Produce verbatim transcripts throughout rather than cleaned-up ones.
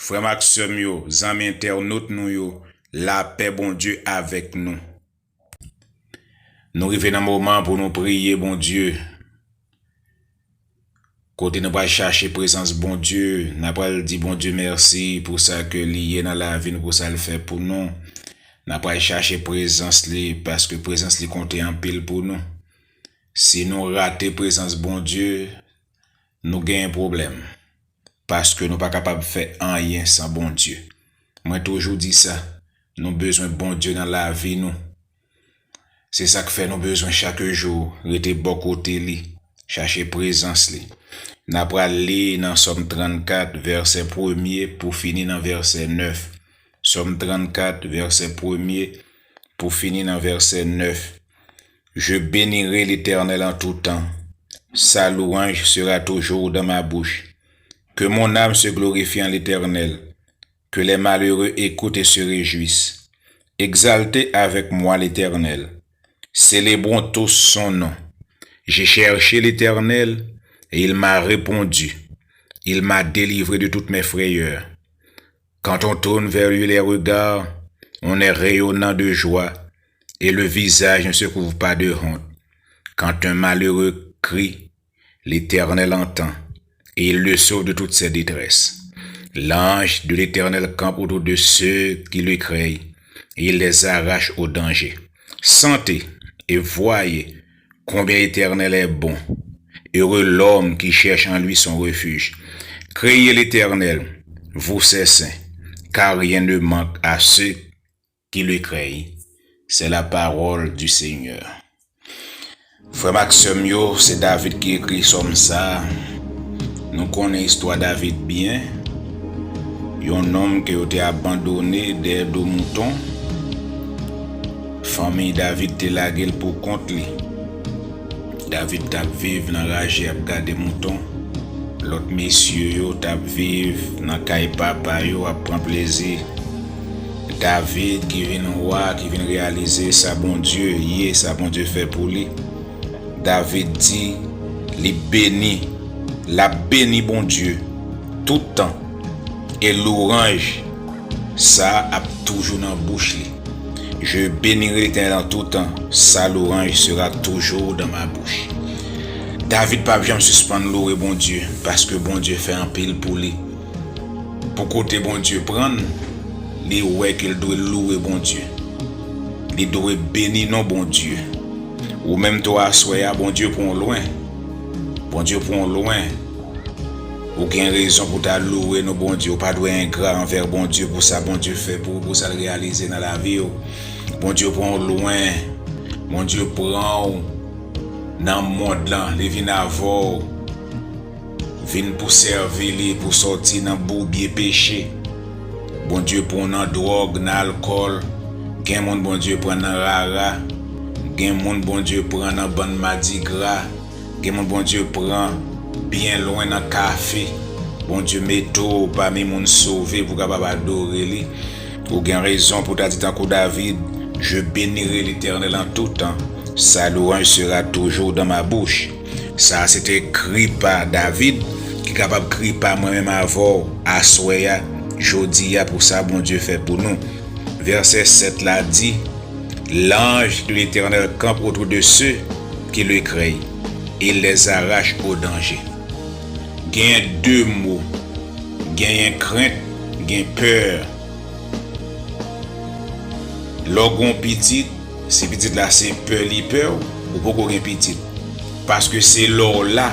Frè m ak sè m yo, zanmi entènot nou yo, lapè Bondye avèk nou. Nou rive nan moman pou nou priye Bondye. Kote nou pral chache prezans Bondye, n a pral di Bondye mèsi pou sa ke li ye nan lavi nou, pou sa l fè pou nou. N a pral chache prezans li, paske prezans li konte anpil pou nou. Si nou rate prezans Bondye, nou genyen pwoblèm. Paske nou pa kapab fè anyen san Bondye. Mwen toujou di sa, nou bezwen Bondye nan lavi nou. Se sa k fè nou bezwen chak jou rete bò kote li, chache prezans li. N a pral li nan Sòm trannkat, vèsè premye pou fini nan vèsè nèf. Sòm trannkat, vèsè premye pou fini nan vèsè nèf. Je bénirai l'Éternel en tout temps. Sa louange sera toujours dans ma bouche. Que mon âme se glorifie en l'Éternel. Que les malheureux écoutent et se réjouissent. Exaltez avec moi l'Éternel. Célébrons tous son nom. J'ai cherché l'Éternel et il m'a répondu. Il m'a délivré de toutes mes frayeurs. Quand on tourne vers lui les regards, on est rayonnant de joie et le visage ne se couvre pas de honte. Quand un malheureux crie, l'Éternel entend et il le sauve de toutes ses détresses. L'ange de l'Éternel campe autour de ceux qui le craignent et il les arrache au danger. Sentez et voyez combien l'Éternel est bon. Heureux l'homme qui cherche en lui son refuge. Craignez l'Éternel, vous ses saints, car rien ne manque à ceux qui le craignent. C'est la parole du Seigneur. Frè m ak sè m yo, se David ki ekri sòm sa a. Nou konnen istwa David byen. Yon nonm ke yo te abandone dèyè do mouton. Fanmi David te lage l pou kont li. David t ap viv nan raje ap gade mouton. Lòt mesye yo t ap viv nan kay papa yo ap pran plezi. David ki vin wa, ki vin reyalize sa Bondye ye, sa Bondye fè pou li. David di, li beni, l ap beni Bondye tout tan, e louwanj sa ap toujou nan bouch li. Je bénirai l'Éternel en tout temps, sa louange sera toujours dans ma bouche. David p ap janm sispann louwe Bondye, paske Bondye fè anpil pou li. Pou kote Bondye pran l, li wè ke l dwe louwe Bondye. Li dwe beni non Bondye. Ou menm tou aswè a, Bondye pran w lwen. Bondye pran w lwen. Ou gen rezon pou ta louwe non Bondye. Ou pa dwe engra anvè Bondye pou sa Bondye fè pou ou, pou sa l reyalize nan lavi w. Bondye pran w lwen. Bondye pran w nan mond lan. Li vin avè w. Vin pou sèvi li, pou sòti nan boubye peche. Bondye pran w nan dwòg, nan alkòl. Gen moun Bondye pran nan rara. Gen moun Bondye pran nan bann madigra. Gen moun Bondye pran byen lwen nan kafe. Bondye mete w pami moun sove pou w kapab adore li. Ou gen rezon pou w ta di tankou David, Je bénirai l'Éternel en tout temps, sa louange sera toujours dans ma bouche. Sa a se te kri pa David, ki kapab kri pa mwen menm avè w, aswè a, jodi a, pou sa Bondye fè pou nou. Vèsè sèt la di, L'ange de l'Éternel campe autour de ceux qui le craignent, et il les arrache au danger. Genyen de mo, genyen krent, gen pè. Lè w gen yon pitit, si pitit la se pè li pè w, ou poko gen pitit. Paske se lè w la,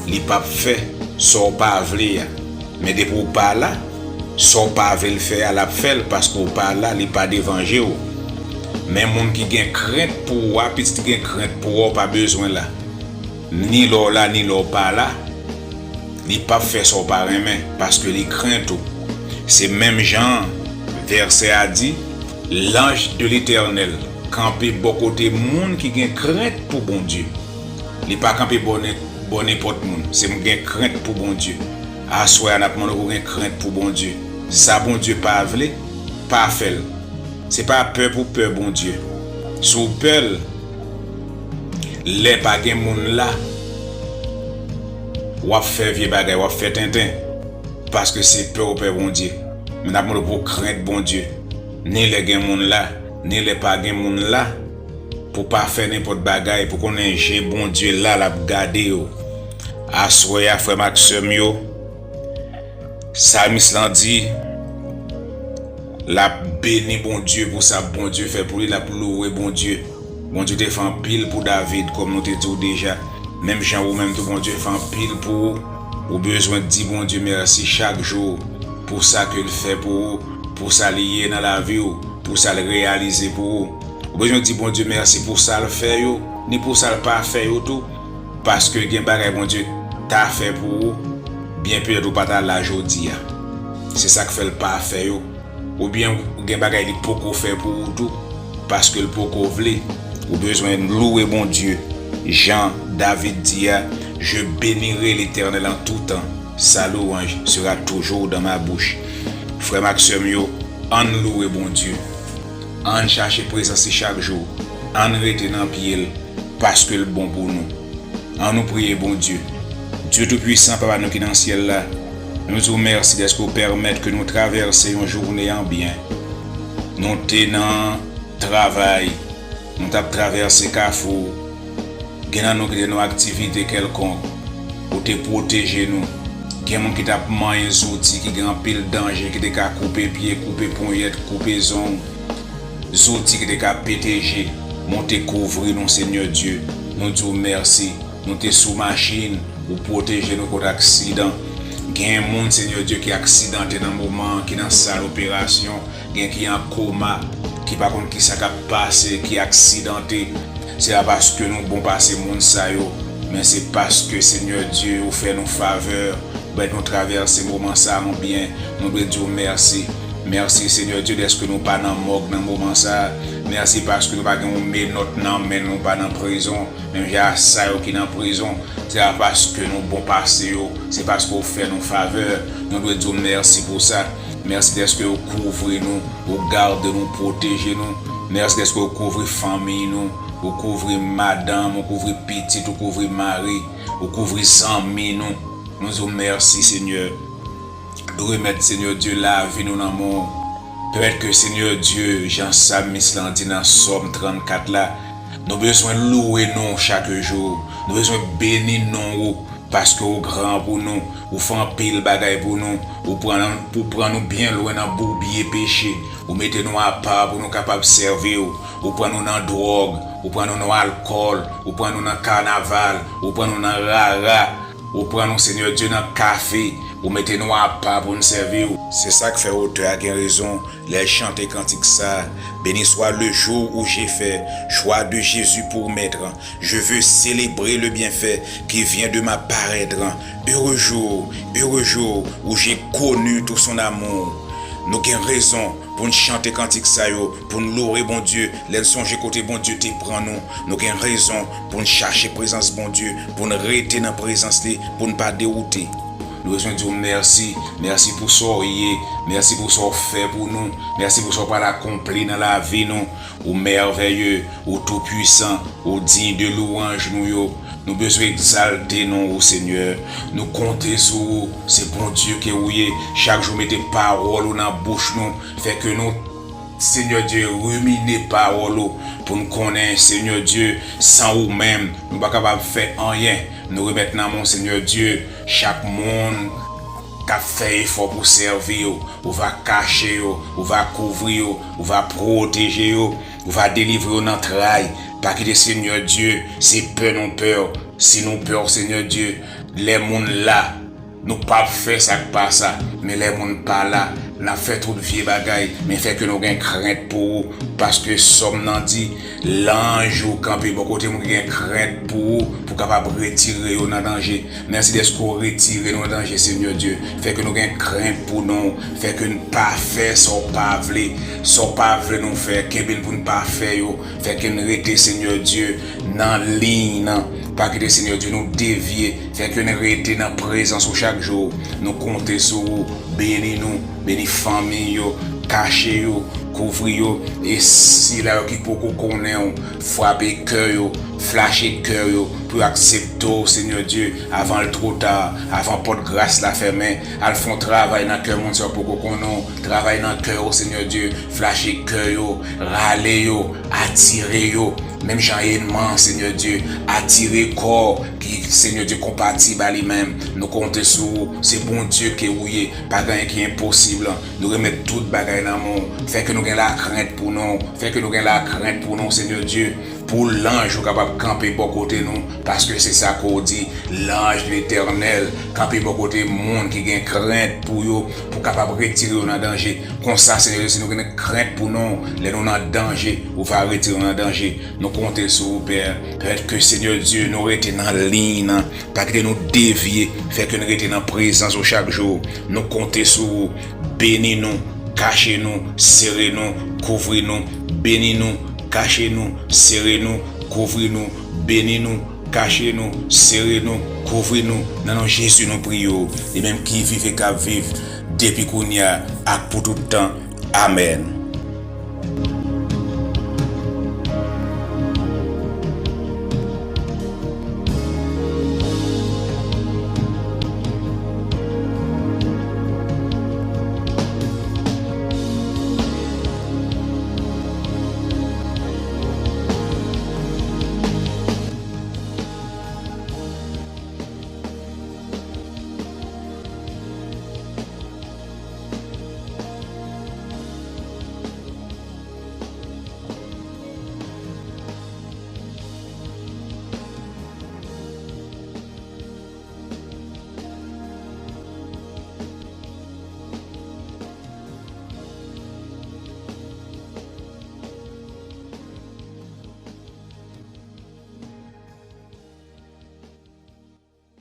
li p ap fè sa w pa vle a. Men depi w pa la, sa w pa vle l fè a, l ap fè l, paske w pa la, li pa devan je w. Men moun ki gen krent pou ou a, pitit gen krent pou ou a, w pa bezwen la. Ni lè w la, ni lè w pa la, li p ap fè sa w pa renmen, paske li krent ou. Se menm jan an, vèsè a di, L'ange de l'Éternel kanpe bò kote moun ki gen krent pou Bondye. Li pa kanpe bò nen-, bò nenpòt moun. Se moun gen krent pou Bondye. Aswè a, n ap mande w pou w gen krent pou Bondye. Sa Bondye pa vle, pa fè l. Se pa pè pou pè Bondye. Si w pè l, lè pa gen moun la, w ap fè vye bagay, w ap fè tenten. Paske se pè w pè Bondye. Men n ap mande w pou w krent Bondye. Ni lè gen moun la, ni lè pa gen moun la, pou w pa fè nenpòt bagay, pou w konnen je Bondye la, l ap gade w. Aswè a, frè m ak sè m yo, salmis lan di, l ap beni Bondye pou sa Bondye fè pou li, l ap louwe Bondye. Bondye te fè anpil pou David, kòm nou te di w deja. Menm jan ou menm tou, Bondye fè anpil pou ou. Ou bezwen di Bondye mèsi chak jou pou sa ke l fè pou ou, pou sa li ye nan lavi w, pou sa l reyalize pou ou. Ou bezwen di Bondye mèsi pou sa l fè yo, ni pou sa l pa fè yo tou. Paske gen bagay Bondye ta fè pou ou, byen petèt ou pa ta la jodi a. Se sa k fè l pa fè yo. Oubyen gen bagay li poko fè pou ou tou, paske l poko vle. Ou bezwen louwe Bondye. Jan David di a, Je bénirai l'Éternel en tout temps, sa louange sera toujours dans ma bouche. Frè m ak sè m yo, ann louwe Bondye. Ann chache prezans li chak jou. Ann rete nan pye l, paske l bon pou nou. Ann nou priye Bondye. Dye Toupisan, Papa nou ki nan syèl la, nou di w mèsi dèske w pèmèt ke nou travèse yon jounen an byen. Nou te nan travay, nou t ap travèse kafou, gen nan nou ki te nan aktivite kèlkonk, ou te pwoteje nou. Gen moun ki t ap manyen zouti ki gen anpil danje, ki te ka koupe pye, koupe ponyèt, koupe zong, zouti ki te ka pete je, men w te kouvri nou, Senyè Dye. Nou di w mèsi. Nou te sou machin, ou pwoteje nou kont aksidan. Gen moun, Senyè Dye, ki aksidante nan moman an, ki nan sal operasyon, gen ki an koma, ki pa konn kisa k ap pase, ki aksidante. Se pa paske nou bon pase moun sa yo, men se paske, Senyè Dye, ou fè nou favè, ou pèmèt nou travèse moman sa a an byen. Nou dwe di w mèsi. Mèsi, Senyè Dye, dèske nou pa nan mòg nan moman sa a. Mèsi paske nou pa gen yon menòt nan men nou, pa nan prizon. Menm jan a sa yo ki nan prizon, se pa paske nou bon pase yo, se paske w fè nou favè. Nou dwe di w mèsi pou sa. Mèsi dèske w kouvri nou, w gade nou, w pwoteje nou. Mèsi dèske w kouvri fanmi nou, w kouvri madanm, w kouvri pitit, w kouvri mari, w kouvri zanmi nou. Nou di w mèsi, Senyè. Remèt, Senyè Dye, lavi nou nan men w. Pèmèt ke, Senyè Dye, jan salmis lan di nan Sòm trannkat la, nou bezwen louwe non w chak jou. Nou bezwen beni non ou, paske ou gran pou nou, ou fè anpil bagay pou nou, ou pran, ou pran nou byen lwen nan boubye peche, ou mete nou apa pou nou kapab sèvi w, ou pran nou nan dwòg, ou pran nou nan alkòl, ou pran nou nan kanaval, ou pran nou nan rara, ou pran nou, Senyè Dye, nan kafe, ou mete nou apa pou n sèvi w. Se sa k fè otè a gen rezon lè l chante kantik sa a, Béni soit le jour où j'ai fait choix de Jésus pour maître. Je veux célébrer le bienfait qui vient de m'apparaître. Heureux jour, heureux jour où j'ai connu tout son amour. Nou gen rezon pou n chante kantik sa yo, pou n louwe Bondye, lè n sonje kote Bondye te pran nou. Nou gen rezon pou n chache prezans Bondye, pou n rete nan prezans li, pou n pa dewoute. Nou bezwen di w mèsi, mèsi pou sa w ye, mèsi pou sa w fè pou nou, mèsi pou sa w pral akonpli nan lavi nou. Ou mèvèye, ou toupwisan, ou diy de lwanj nou yo. Nou bezwen egzalte non ou, Senyè. Nou konte sou ou. Se Bondye ke ou ye. Chak jou mete pawòl ou nan bouch nou. Fè ke nou, Senyè Dye, rimine pawòl ou pou n konnen, Senyè Dye, san ou menm, nou pa kapab fè anyen. Nou remèt nan men w, Senyè Dye, chak moun k ap fè efò pou sèvi w. Ou va kache yo, ou va kouvri yo, ou va pwoteje yo, ou va delivre yo nan tray. Pa kite, Senyè Dye, se pè nou pè w. Si nou pè w, Senyè Dye, lè moun la, nou p ap fè sa k pa sa. Men lè moun pa la, n ap fè tout vye bagay. Men fè ke nou gen krent pou ou, paske Sòm nan di, lanj ou kanpe bò kote moun ki gen krent pou ou, pou kapab retire yo nan danje. Mèsi dèske w retire nou nan danje, Senyè Dye. Fè ke nou gen krent pou non w. Fè ke n pa fè sa w pa vle. Sa w pa vle nou fè, kenbe n pou n pa fè yo. Fè ke n rete, Senyè Dye, nan liy nan. Pa kite, Senyè Dye, nou devye. Fè ke n rete nan prezans ou chak jou. Nou konte sou ou. Beni nou. Beni fanmi yo. Kache yo. kouvri yo, e sila yo ki poko konnen w, frape kè yo, flache kè yo, pou yo aksepte w, Senyè Dye, avan l twò ta, avan pòt gras la fèmen. Al fè yon travay nan kè moun sa yo poko konnen w, travay nan kè yo, Senyè Dye, flache kè yo, rale yo, atire yo, menm jan ènmi an, Senyè Dye, atire kò ki, Senyè Dye, konpatib a li menm. Nou konte sou ou, se Bondye ke ou ye, pa gen anyen ki enposib. Nou remèt tout bagay nan men w. Fè ke nou gen lakrent pou nou. Fè ke nou gen lakrent pou nou, Senyè Dye. Pou lanj ou kapab kanpe bò kote nou, paske se sa ke w di, lanj Letènèl kanpe bò kote moun ki gen krent pou yo, pou kapab retire yo nan danje. Konsa, Senyè Dye, si nou gen krent pou nou, lè nou nan danje, ou va retire nou nan danje. Nou konte sou ou, Pè. Pèmèt ke, Senyè Dye, nou rete nan liy nan. Pa kite nou devye, fè ke n rete nan prezans ou chak jou. Nou konte sou ou. Beni nou, kache nou, sere nou, kouvri nou. Beni nou, kache nou, sere nou, kouvri nou. Beni nou, kache nou, sere nou, kouvri nou. Nan non Jezi nou priye w. Li menm ki viv e k ap viv depi kounye a ak pou tout tan. Amèn.